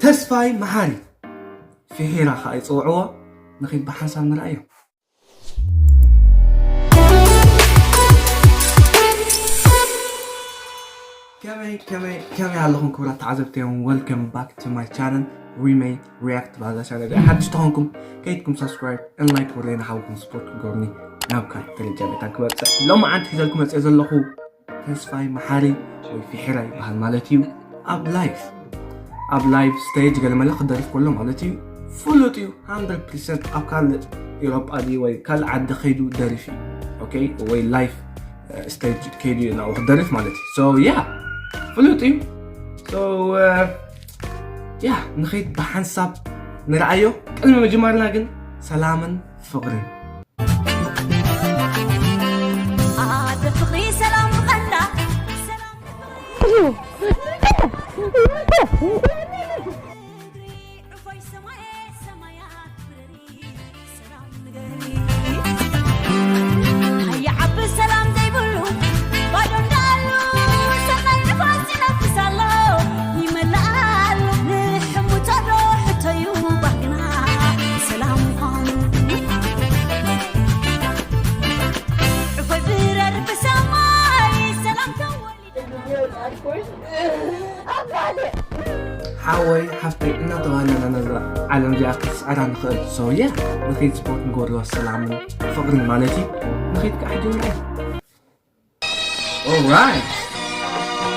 ተስፋይ መሓሪ፣ ፊሒራ ኸዓ ይፅውዕዎ። ንኺድ ብሓንሳብ ንርኣዮ። ከመይ ከመይ ከመይ ኣለኹም ክቡራት ተዓዘብቲ እዮም? Welcome back to my channel, Remake React። ባዛ ቻነል ሓድሽ ተኾንኩም ከይድኩም subscribe and like ወለይ ንሓውኩም support ክገብርኒ ናብ ካልእ ደረጃ ቤታን ክበፅሕ ሎማዓንቲ ሒዘልኩም መፅእ ዘለኹ ተስፋይ መሓሪ ወይ ፊሒራ ይበሃል ማለት እዩ። ኣብ ላይፍ ኣብ ላይፍ ስቴጅ ገለመለ ክደርፍ ከሎ ማለት እዩ። ፍሉጥ እዩ። Hundred percent ኣብ ካልእ ኤውሮጳ ድዩ ወይ ካልእ ዓዲ ከይዱ ደሪፍ እዩ። ኦኬ፣ ወይ ላይፍ ስቴጅ ከይዱ እዩ ናብኡ ክደርፍ ማለት እዩ። So yeah፣ ፍሉጥ እዩ። So yeah፣ ንኸይድ ብሓንሳብ ንርኣዮ። ቅድሚ ምጅማርና ግን ሰላምን ፍቕርን። ኣደ ፍቕሪ ሰላም ብቐንዳ፣ ሰላም ዑፎይ ሰማየ ሰማያት ብረሪ፣ ሰላም ንገሪ። ኣይዓቢ ሰላም ዘይብሉ ባዶ እንዳሉ፣ ሰቐን ንፋስ ይነፍስ ኣሎ፣ ይመልእ ኣሎ። ንሕሙቶ ዶ ሕቶዩ ባህግና ሰላም ምዃኑ። ዑፎይ ብረር ብሰማይ ሰላም ተወሊዱ። ሓወይ ሓፍተይ እናተባህለና ነዛ ዓለም እዚኣ ክትስዕራ ንኽእል። So yeah፣ ንኸይድ ስፖርት ንገብርዋ ሰላምን ፍቕርን ማለት እዩ። ንኸይድ ከዓ ሕጂ ንርኣይ። Alright፣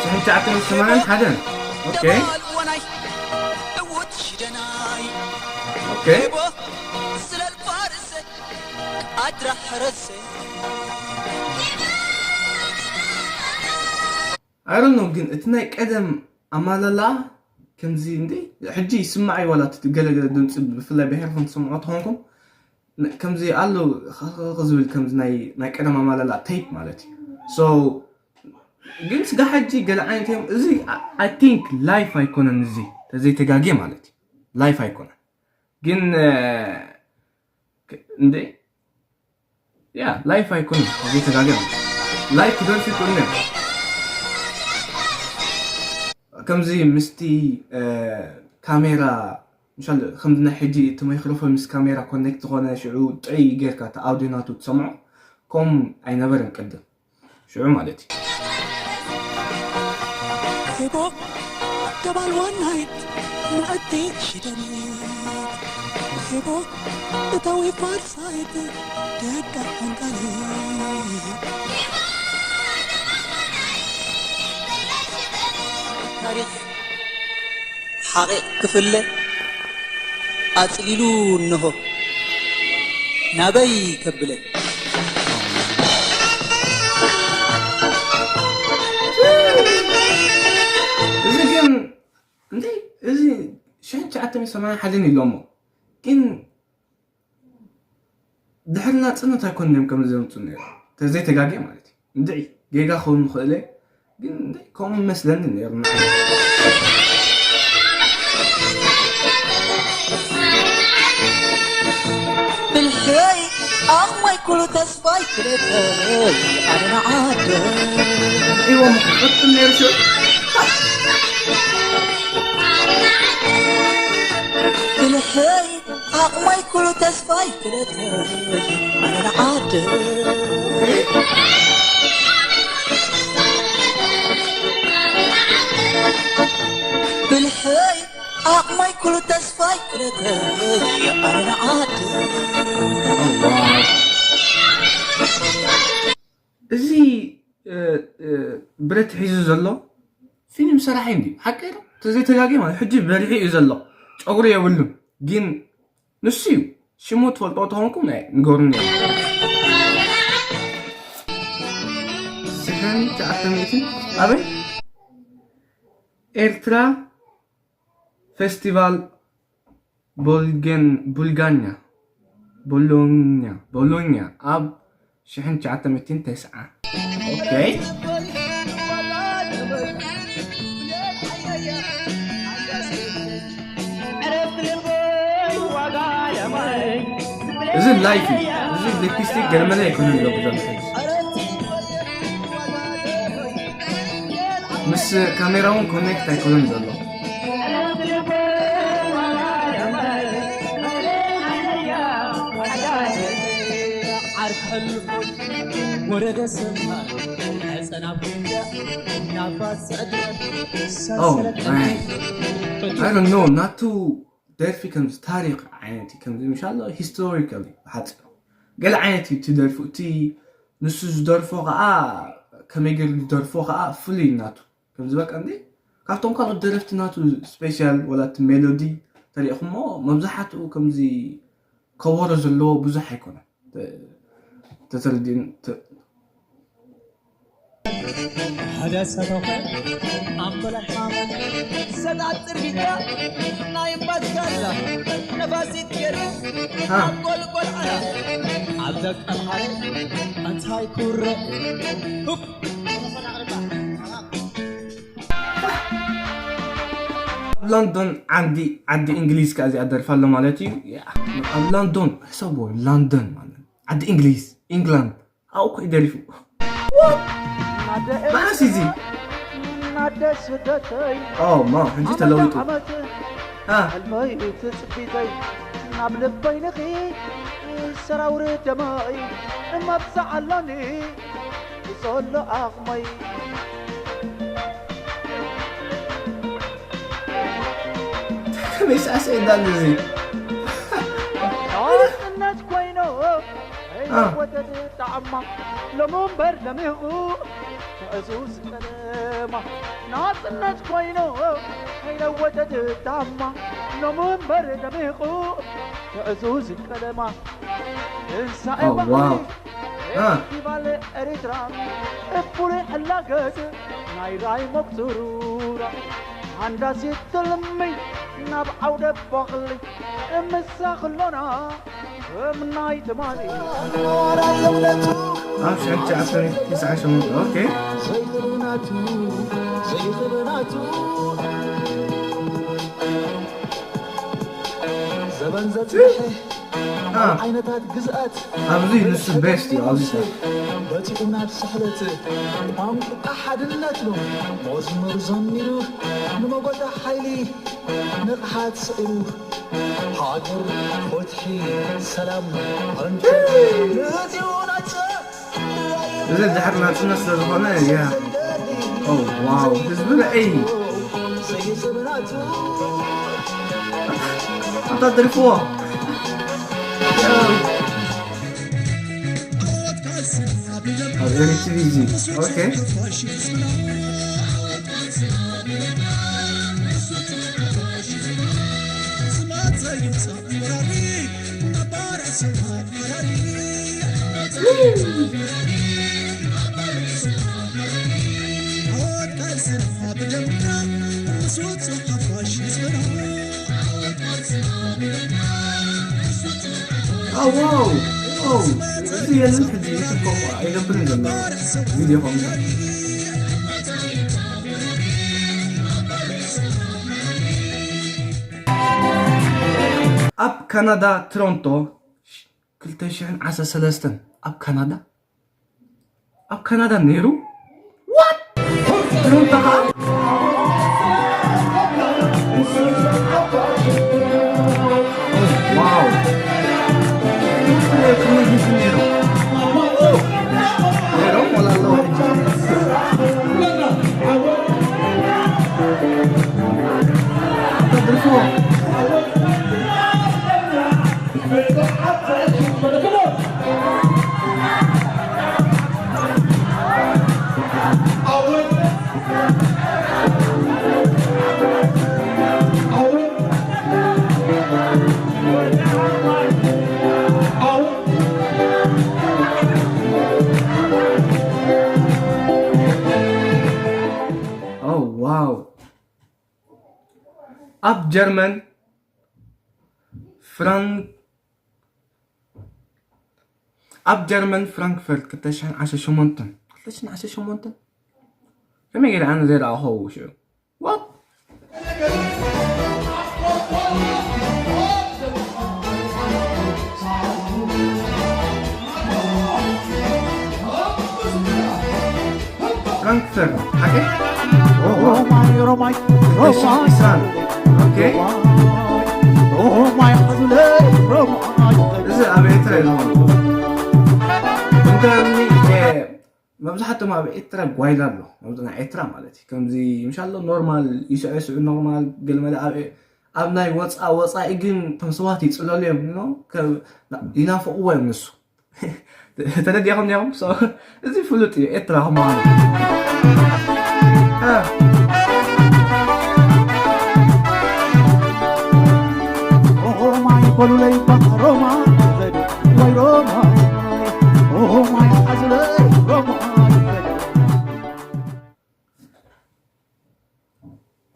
ሽሕን ትሽዓተን ሰማንያን ሓደን። ኦኬ። ኦኬ። I don't know፣ ግን እቲ ናይ ቀደም ኣማላላ ከምዚ እንዴ ሕጂ ይስማዕ እዩ። ዋላ እቲ ገለገለ ድምፂ ብፍላይ ብሄርኩም ትሰምዖ ተኾንኩም ን-፣ ከምዚ ኣሎ ኸ-፣ ኸ-፣ ኸ-፣ ዝብል ከምዚ ናይ፣ ናይ ቀደም ኣማላላ ቴፕ ማለት እዩ። So ግን ስጋ ሕጂ ገለ ዓይነት እዮም። እዚ I think ላይፍ ኣይኮነን፣ እዚ ተዘይተጋጌ ማለት እዩ። ላይፍ ኣይኮነን ግን እ፣ ክ-፣ እንዴ ያ ላይፍ ኣይኮነን፣ ተዘይተጋጌ ማለት እዩ። ላይፍ ክደርፉ ይኽእሉ እዮም። ከምዚ ምስቲ እ፣ ካሜራ ምሻል ከምዚ ናይ ሕጂ እቲ ማይክሮፎን ምስ ካሜራ ኮኔክት ዝኾነ ሽዑ ጥዑይ ጌርካ እቲ ኣውዲዮ ናቱ ትሰምዖ፣ ከምኡ ኣይነበረን ቅድም። ሽዑ ማለት እዩ። ሄቦ ደባል ዋናይት መእቲ ሽደን ሄቦ እታዊ ፋርሳይት ደጋ ሓንቃል ታሪኽ ሓቒቕ ክፍለ ኣጽሊሉ እንሆ ናበይ ከብለ። እዚ ግን እንዴ፣ እዚ ሽሕን ትሽዓተ ሚእትን ሰማንያን ሓደን ኢሎሞ ግን ድሕሪ ናጽነት ኣይኮንን እዮም ከምዚ ዘምጽኡ ነይሩ፣ ተዘይተጋግየ ማለት እዩ። እንድዒ ጌጋ ክኸውን ይኽእል እየ፣ ግን እንድዒ ከምኡ ይመስለኒ ነይሩ ንዓይ። ብልሐይ ዓቕመይ ኩሉ ተስፋይ ክለተይ ኣነ ንዓደ። እዎም ክቕጥል ነይሩ ሽዑ። ብልሐይ ዓቕመይ ኩሉ ተስፋይ ክለተይ ኣነ ንዓደ። ብልሐይ ዓቕመይ ኩሉ ተስፋይ ክለተይ ኣነ ንዓደ። እዚ እ፣ እ፣ ብረት ሒዙ ዘሎ ፊልም ሰራሒ እንዲ ሓቂ ዶ? ተዘይተጋግየ ማለት ሕጂ በሪሑ እዩ ዘሎ። ጨጉሪ የብሉን ግን ንሱ እዩ። ሽሙ ትፈልጦ ተኾንኩም ናይ ንገሩኒ። ሽሕን ትሽዓተ ሚእትን ኣበይ? ኤርትራ ፌስቲቫል ቦልገን-፣ ቡልጋኛ፣ ቦሎኛ፣ ቦሎኛ ኣብ ሽሕን ትሽዓተ ሚእትን ተስዓ። ኦኬ። እዚ ላይፍ እዩ። እዚ ሊፕስቲክ ገለመለ ኣይኮነን ዘሎ ብዛት ምስ ካሜራ እውን ኮኔክት ኣይኮነን ዘሎ። ሕልፎ ወረደ ሰማይ፣ ሕፀን ኣብ ግንዳ ናፋስ ስዕድረ Oh, ሰሰረት man. I don't know. ናቱ ደርፊ ከምዚ ታሪኽ ዓይነት እዩ። ከምዚ ምሻሎ ሂስቶሪካል እዩ ብሓፂሩ። ገለ ዓይነት እዩ እቲ ደርፉ። እቲ ንሱ ዝደርፎ ከዓ ከመይ ገይሩ ዝደርፎ ከዓ ፍሉይ እዩ ናቱ። ከምዚ በቃ እንዴ ካብቶም ካልኦት ደረፍቲ ናቱ ስፔሻል ወላ እቲ ሜሎዲ ተሪእኹሞ መብዛሕትኡ ከምዚ ከበሮ ዘለዎ ብዙሕ ኣይኮነን። ተተረዲን ሓደ ሰተኸ ኣንበላ ሓመድ ሰጣጥር ቢጫ ናይ እምባትካላ ነፋሲት ገይሩ ኣብ ጎልጎል ዓላ ኣብ ዘቀልዓለ እንታይ ኩረ ኣብ ሎንዶን ዓዲ ዓዲ እንግሊዝ ከ እዚኣ ደርፋ ኣሎ ማለት እዩ። ኣብ ሎንዶን ሕሰቦ ሎንዶን ማለት ዓዲ እንግሊዝ ኢንግላንድ ኣብኡ ኮይ ደሪፉ። መዓስ እዚ ናደ ስደተይ ማ ሕጂ ተለዊጡ ዓመት አ፣ ሕልመይ ትጽቢተይ ናብ ልበይ ንኺ ሰራውሪ ደማይ እመብዛዕ ኣላኒ ዘሎ ኣቕመይ ከመይ ሳዕስዒ እንዳለ እዚ ናጽነት ኮይኑ ከይለወጠት ጣዕማ ሎሚ እምበር ደሚቑ ትዕዙዝ ቀለማ ናጽነት ኮይኑ ከይለወጠት ጣዕማ ሎሚ እምበር ደሚቑ ትዕዙዝ ቀለማ ትንሳኤ Oh, wow. ባሕሪ ፌስቲቫል ኤሪትራ እኩል ሕላገት ናይ ራይ መቁጽሩራ ሃንዳሲ ትልሚ ናብ ዓውደ በቕሊ እምሳ ክሎና እምናይ ትማሊ ኣብ ሽሕን ትሽዓተ ሚእትን ተስዓን ሸሞንተን ኦኬ ዘይኽብናቱ ዘይኽብናቱ ዘበን ዘጽንሐ አ፣ ዓይነታት ግዝኣት ኣብዚ ንሱ ቤስት እዩ ኣብዚ ሰብ በፂሑ ናብ ስሕለት ቋንቋ ሓድነቱ መዝሙር ዘሚሩ ንመጎተ ሓይሊ ንቕሓት ስዒሩ ሃገር ፍትሒ ሰላም ኣንተ ንእትኡ ናጨ እዚ ድሕሪ ናፅነት ስለ ዝኾነ ያ ዋው ህዝቢ ርአይ ኣታ ደርፍዎ ኣብ ኤሪትቪ እዚ ኦኬ ዋው ዋው እዚ የለን ሕጂ ዩቱብ ኮ ኣይገብርን ዘሎ ቪድዮ ከምዚ ኣብ ካናዳ ቶሮንቶ ክልተ ሽሕን ዓሰርተ ሰለስተን ኣብ ካናዳ ኣብ ካናዳ ነይሩ ዋት ቶሮንቶ ከዓ ዋው ነይሮም ወላ ኣለዉ ሕጂ ተድርፍዎ Oh, wow. ኣብ ጀርመን ፍራን ኣብ ጀርመን ፍራንክፈርት ክልተ ሽሕን ዓሰርተ ሸሞንተን ክልተ ሽሕን ዓሰርተ ሸሞንተን ከመይ ገይረ ኣነ ዘይረኣኸዎ ሽዑ ዋት ፍራንክፈርት ሓቀይ ሮማይ ሮማይ ክልተ ሽሕን ዒስራን ኦኬ ሮማይ ሓዙለይ ሮማይ እዚ ኣብ ኤርትራ እዩ ዝኾነ ብዙሓቶም ኣብ ኤርትራ ጓይላ ኣሎ፣ ኣብዚ ናይ ኤርትራ ማለት እዩ። ከምዚ ምሻሎ ኖርማል ይስዕስዑ፣ ኖርማል ገለመለ ኣብ ኣብ ናይ ወፃ ወፃኢ ግን ተምሰዋት ይፅለሉ እዮም ነው ይናፍቕዎ እዮም ንሱ ተረዲኹም ዲኹም? So፣ እዚ ፍሉጥ እዩ ኤርትራ ከምዃኑ። ኦሆማይ በሉለይ ባሮማ ወይ ሮማ ኦሆማይ ሓዙለይ ሮማ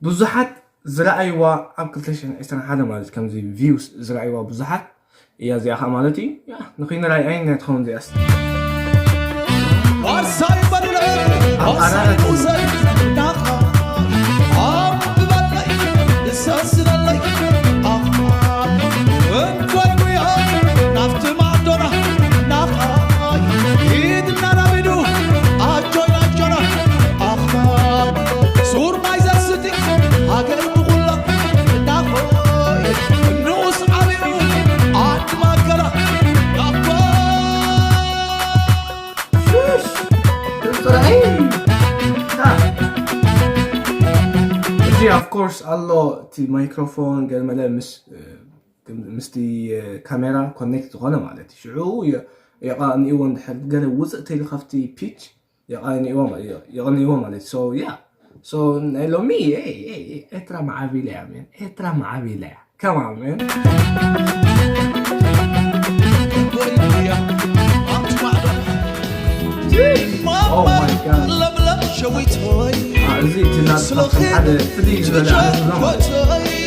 ብዙሓት ዝረኣይዋ ኣብ ክልተ ሽሕን ዕስራን ሓደ ማለት ከምዚ ቪውስ ዝረኣይዋ ብዙሓት እያ እዚኣ ኸ ማለት እዩ። ንኺንራይ ኣይነት ኸውን እዚኣስ ዋርሳይ በሉለ ዋርሳይ ሙዘይ ናኻ ኣንብበለይ ዝሰስነለይ ኣኻ እንኳን ጉያ ናብቲ ማዕዶና ናኻ ኢድና ናቢዱ ኣጆይና ኣጆና ኣኻ ሱር ማይ ዘስቲ ሃገር ብኹላ እናኾይ ንኡስ ዓቢኡ ዓዲ ማእከላ ናባ ሹሽ! ጥራይ! ሃ! እዚ of course ኣሎ እቲ ማይክሮፎን ገለ መለ ምስ ምስቲ ካሜራ ኮኔክት ዝኾነ ማለት እዩ። ሽዑ የቓንእዎ እንድሕር ገለ ውፅእ ተይሉ ካብቲ ፒች የቐንእዎ ማለት እዩ። So yeah. So ናይ ሎሚ ኤርትራ መዓቢላ እያ man. ኤርትራ መዓቢላ እያ። Come on man. Oh my god. ለምለም ሸዊት ሆይ እዚ እቲ ናትካ ከም ሓደ ፍልይ ዝበለ ኣነ ዝብሎ ማለት እዩ።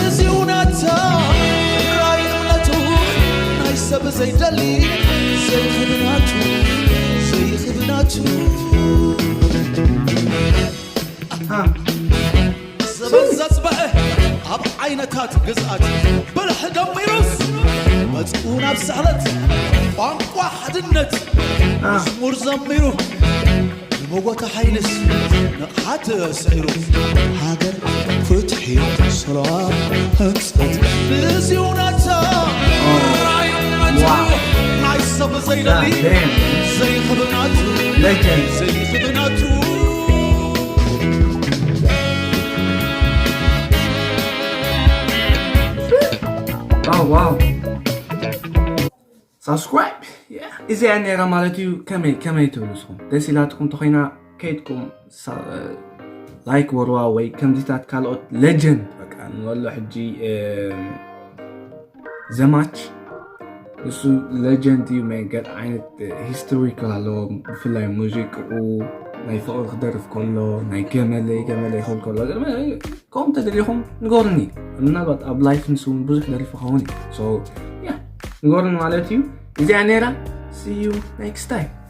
እዚ እውነታ ራይ እምነቱ ናይ ሰብ ዘይደሊ ዘይኽብናቱ ዘይኽብናቱ ዘበን ዘጽበዐ ኣብ ዓይነታት ግዝኣት ብልሒ ደሚሩስ መጽኡ ናብ ስሕለት ቋንቋ ሓድነት መዝሙር ዘሚሩ ንመጎተ ሓይልስ ንቕሓት ስዒሩ ሃገር ፍትሒ ሰላም ህንጸት እዚ እውነታ ራይ እምነቱ ናይ ሰብ ዘይደሊ ዘይኽብናቱ ዘይኽብናቱ Oh wow. Subscribe. እዚኣ ነይራ ማለት እዩ። ከመይ ከመይ ትብሉ ንስኹም? ደስ ኢላትኩም ተኾይና ከይድኩም ላይክ ወርዋ ወይ ከምዚታት ካልኦት ሌጀንድ በቃ ንበሎ ሕጂ ዘማች እሱ ሌጀንድ እዩ። መንገድ ዓይነት ሂስቶሪካል ኣለዎ። ብፍላይ ሙዚቅኡ ናይ ፍቕሪ ክደርፍ ከሎ ናይ ገመለይ ገመለይ ክብል ከሎ ከምኡ ተደሊኹም ንገሩኒ። ምናልባት ኣብ ላይፍ ንሱ እውን ብዙሕ ደሪፉ ኸውን እዩ። ንገሩኒ ማለት እዩ። እዚኣ ነይራ። See you next time.